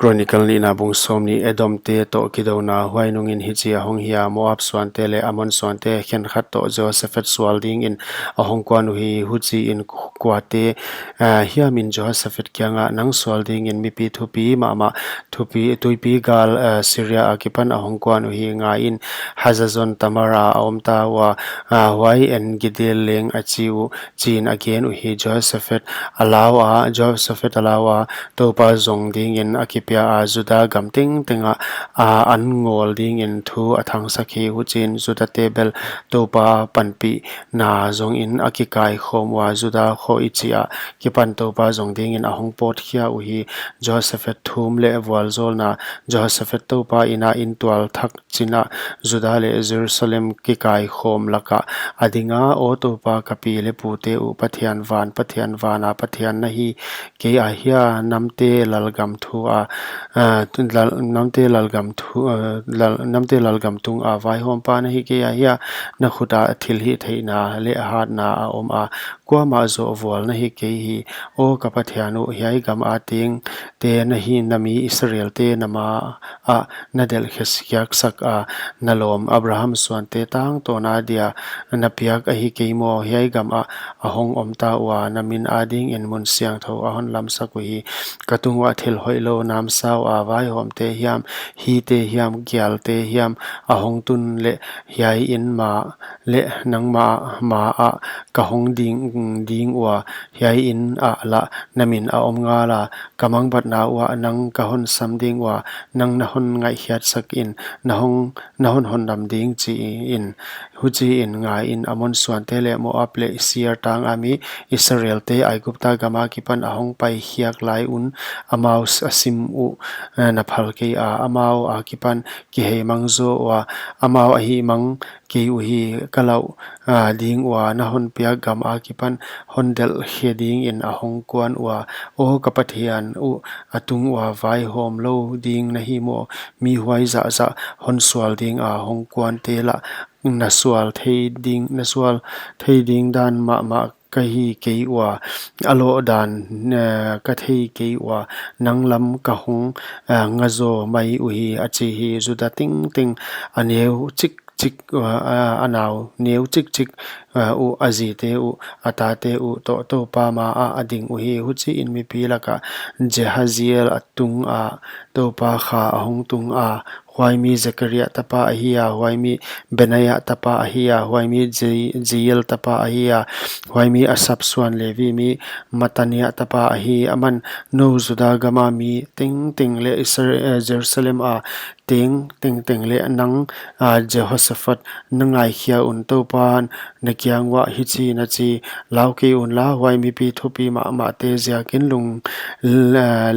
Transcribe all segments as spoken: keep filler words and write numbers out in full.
Chronicle nihna bung sawmnih. Edomte toh kidouna. Huai nungin hichi a hong hi a, Moab suante leh Ammon suante khenkhat toh Jehoshaphat sual dingin a hong kuan uhi. Huchiin kuate, ah, hiamin Jehoshaphat kiangah, Nang sual dingin mipi thupi mahmah, thupi, tuipi gal, ah, Syria akipan a hong kuan uhi. Ngaiin, Hazazon Tamar a a omta ua, ah, huai En-gedi leng a chi uh, chiin a gen uhi. Jehoshaphat a lau a, Jehoshaphat a lau a, Toupa zong dingin a kipia a, Juda gam tengteng ah, ah, an ngawl dingin thu a thangsak hi. Huchiin Judate bel Toupa panpihna zongin a kikaikhawm ua, Juda kho i chih ah kipan Toupa zong dingin a hong pawtkhia uhi. Jehoshaphat thum leh vualzawlna. Jehoshaphat Toupa ina intual thak chin ah Juda leh Jerusalem kikaikhawm lakah a ding a, Aw Toupa, ka pi leh pute uh Pathian, van Pathian, vana Pathian na hi kei ahia? Namte lalgam thu a, ah, lal, namte lalgam thu, ah, lal, namte lalgam tung a vaihawmpa na hi kei ahia? Na khut ah thilhihtheihna leh hatna a om a, kuamah zoh vual na hi kei hi. Aw ka Pathian uh, hiai gam a tengte na hi na mi Israelte na ma ah na delhkhiaksak a, na lawm Abraham suante tangtawn adia na piak ahi kei maw? Hiai gam ah a hong omta ua, na min adingin mun siangthou a hon lamsak uhi. Ka tung uah thil hoihlou namsau a vaihawmte hiam, hite hiam, gialte hiam a hong tun leh, hiaiin ma leh nangmah ma ah ka hong ding, ding ua, hiaiin ah lah na min a om ngal a, ka mangbatna uah nang ka hon sam ding ua, nang na hon ngaihkhiatsakin, na hon, na hon hondam ding, chiin. Huchiin ngaiin, Ammon suante leh Moab leh Seir tang a mi Israelte Aigupta gam akipan a hong paikhiak lai un amau a sim uh, eh, na phal kei a, amau akipan kiheimang zaw ua, amau a hihmang kei uhi. Ka lau, ah, ding ua, na hon piak gam akipan hon delhkhe dingin a hong kuan ua, Aw ka Pathian uh, a tung ua vaihawm lou ding na hi maw? Mi huai zahzah hon sual ding a hong kuante lah na sual thei ding, na sual thei ding dan mahmah ka hi kei ua, a loh dan, eh, ka thei kei ua, nang lam ka hong, eh, nga zaw mai uhi, a chi hi. Juda tengteng a neu chikchik, eh, a, a nau neu chikchik, eh, uh, a zite uh, a tate uh toh Toupa ma ah a ding uhi. Huchiin mipi lakah Jahaziel a tung a, Toupa kha a hong tung a, huai mi Zekaria tapa ahi a, huai mi Benaia tapa ahi a, huai mi Je-, Jeiel tapa ahi a, huai mi Asaph suan Levi mi Mattania tapa ahi. Aman, Nou Juda gam a mi tengteng leh Isra-, eh, Jerusalem a teng tengteng leh nang, ah, Jehoshaphat, na ngaikhia un, Toupan na kiang uah hichiin a chi, Lau kei unla, huai mipi thupi mahmahte ziakin lung, la,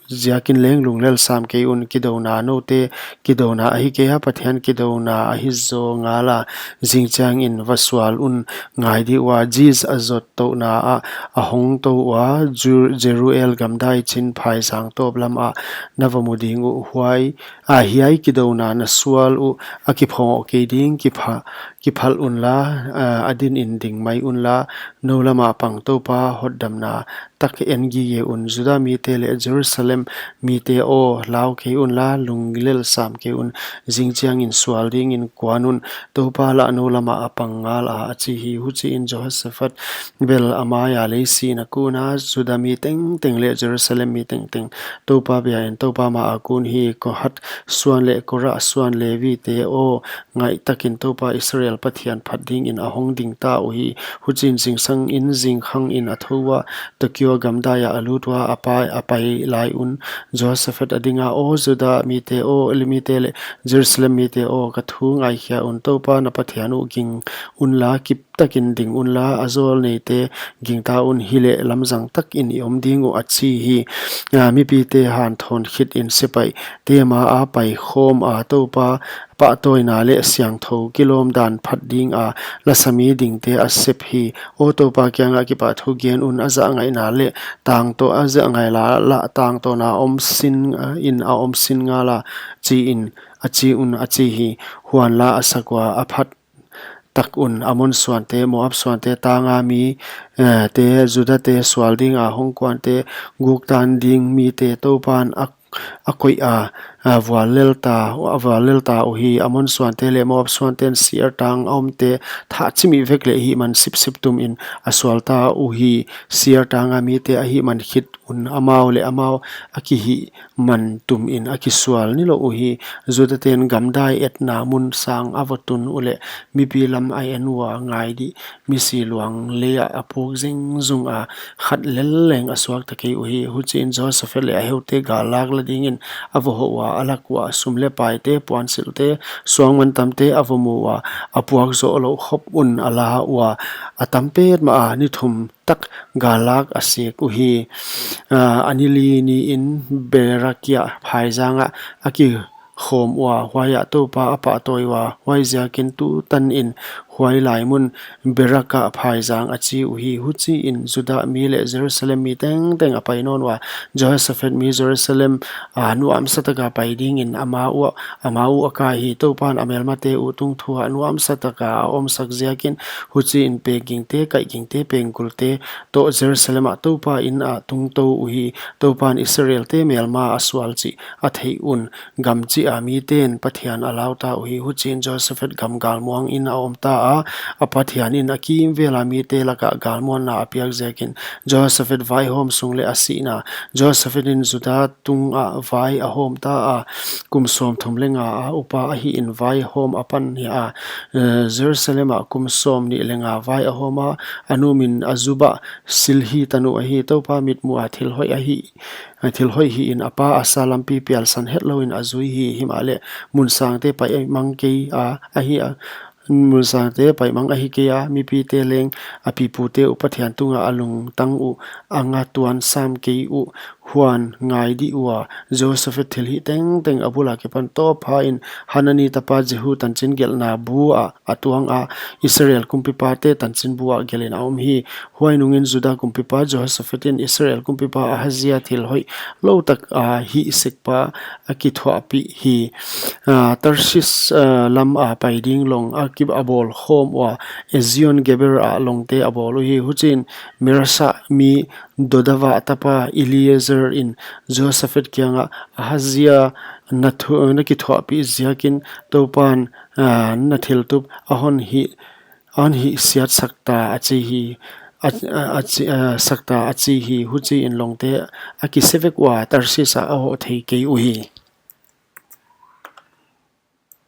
ziakin leng lunglel sam kei un. Kidouna noute kidouna ahi kei a, Pathian kidouna ahi zaw ngal a, zingchiangin va sual un. Ngai di ua, Ziz a zot touhna ah a hong tou ua, Ju-, Jeruel gamdai chin phaizang tawp lam ah na va mu ding uh. Huai, ah, hiai kidouna na sual uh a kiphawng kei ding, kipha-, kiphal unla, ah, a dinin ding mai unla, nou lam a pang Toupa hotdamna tak en gige un. Juda mite leh Jerusalem mite aw, lau kei unla, lunglel sam kei un. Zingchiangin sual dingin kuan un, Toupa lah nou lam ah a pang ngal a, a chi hi. Huchiin Jehoshaphat bel a mai a lei sin a kun a, Juda mi tengteng leh Jerusalem mi tengteng Toupa biain Toupa ma a kun hi. Kohat suan leh Korah suan Levite aw, ngaih takin Toupa Israel Pathian phat dingin a hong ding ta uhi. Huchiin zingsangin zingkhangin a thou ua, Tekoa gamdai ah a lut ua, a pai, a pai lai un Jehoshaphat a ding a, Aw Juda mite aw, Levite leh Jerusalem mite aw, ka thu ngaikhia un, Toupa na Pathian uh ging unla, kip takin ding unla, a zawlneite gingta un, hileh lamzang takin i om ding uh, a chi hi. Ah, mipite hanthawn khitin sepaihte ma a paikhawm a, Toupa pahtawina leh siangthou kilawm dan phat ding a lasa mi dingte a sep hi. Aw Toupa kiangah kipahthu gen un, a zahngaihna leh tangtawn, a zahngaihna lah tangtawn a om sin, ah, in a om sin ngal a, chiin a chi un, a chi hi. Huan la a sak ua, a phat tak un, Ammon suante, Moab suante, tang a mi, eh, te, Juda te, sual ding a hong kuante, guk tan ding mite Toupan a a koih a, a vuallel ta, a vuallel ta uhi. Ammon suante leh Moab suanten Seir tang a omte thah chimih vek leh hihman sipsip tumin a sual ta uhi. Seir tanga mite a hihman khit un amau leh amau a kihihman tumin a kisual nilouh uhi. Judaten gamdai etna mun sang a va tun uleh mipi lam a en ua, ngai dih, misi luang leiah a puk zingzung a, khat lel leng a suakta kei uhi. Huchiin Jehoshaphat leh a heute gallak la dingin a va hoh ua, a lak uah sum leh paite, puansilhte, suangmantamte a va mu ua, a puak zoh louh khop un a la ua, a tam petmah a, ni thum tak gallak a sik uhi. A, a ni li niin Berakia phaizang ah a ki khawm ua, huaiah Toupa a pahtawi ua, huaiziakin tutanin huai lai mun Beraka phaizang a chi uhi. Huchiin Juda mi leh Jerusalem mi tengteng a pai nawn ua, Jehoshaphat mi Jerusalem a nuamsa taka pai dingin amau uah, amau uh a kai hi. Toupan a melmate uh tungthu ah nuamsa taka a omsak ziakin, huchiin pekgingte, kaihgingte, penggulte toh Jerusalem ah Toupa in ah tungtou uhi. Toupan Israelte melma a sual chih a theih un, gam chih a miten Pathian a lauta uhi. Huchiin Jehoshaphat gam galmuangin a omta a, a Pathianin a kimvela mite laka galmuanna a piak ziakin Jehoshaphat vaihawm sung leh a sihna. Jehoshaphatin Juda tungah vai a hawmta a, kum sawmthum leh nga a upa ahihin vaihawm a pan hi a. Eh, Jerusalem ah kum sawmnih leh nga vai a hawm a, a nu min Azubah Silhi tanu ahi. Toupa mitmuh a thil hoih ahi, thil hoih hihin a pa Asa lampi pialsan hetlouin a zui hi. Himahleh mun sangte paimang kei a, ahi a, mun sangte paimang ahi kei a, mipite leng a pipute uh Pathian tunga a lungtang uh a ngatuan sam kei uh. Huan ngai dih ua, Jehoshaphat thilhih tengteng a bul akipan tawp phain Hanani tapa Jehu tanchin gelhna bu ah a tuang a, Israel kumpipate tanchin bu ah gelhin a om hi. Huai nungin Juda kumpipa Jehoshaphatin Israel kumpipa Ahazia thil hoih lou tak a hih sekpa a kithuahpih hi. Ah, Tarshish, ah, lam a pai ding long a ki a bawl khawm ua, Ezion Geber ah longte a bawl uhi. Huchiin Mareshah mi Dodavah tapa Eliezer in Jehoshaphat kiangah, Ahazia na thu-, na kithuahpih ziakin Toupan, ah, na thiltup a hon hih, a hon hihsiat sakta a chi hi, a, a, a chi, ah, sakta a chi hi. Huchiin longte a kise vek ua, Tarshish ah a hoh thei kei uhi.